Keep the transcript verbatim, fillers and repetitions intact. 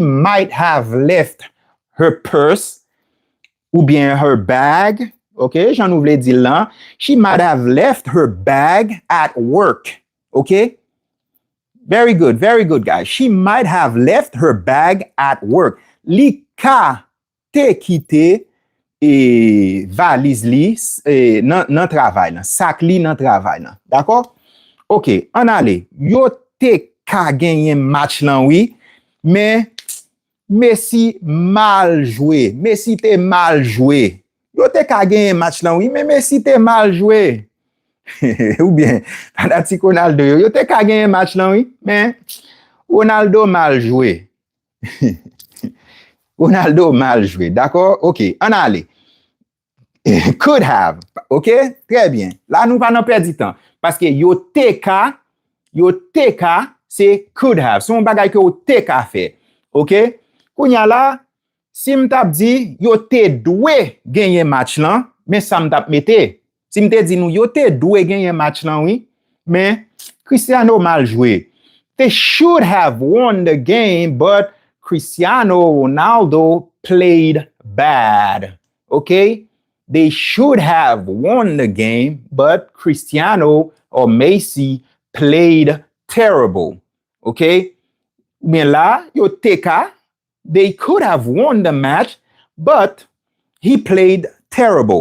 might have left her purse oubyen her bag, ok, jan nou vle di l lan, she might have left her bag at work, ok? Very good, very good, guys. She might have left her bag at work. Li ka te kite e, valiz li e, nan, nan travay lan, sak li nan travay lan. Dakò? Ok, ann ale. Yo te ka genyen match lan, wi, men Messi mal jwe. Messi te mal jwe. Yo te ka genyen match lan, wi, men Messi te mal jwe. Oubyen, fanatik Ronaldo yo, yo te ka genyen match lan, wi, men Ronaldo mal jwe. Ronaldo mal jwe, dakò? Ok, ann ale. Could have, ok? Trè byen. La, nou pa nan pèdi tan. Paske yo te ka, yo te ka, se could have. Se yon bagay ke w te ka fè, ok? Kounye a la, si m t ap di, yo te dwe genyen match lan, men sa m t ap mete. Si m te di nou, yo te dwe genyen match lan, wi. Men, Cristiano mal jwe. They should have won the game, but Cristiano Ronaldo played bad. Ok? They should have won the game, but Cristiano or Messi played terrible. Ok? Oubyen la, yo te ka, they could have won the match, but he played terrible.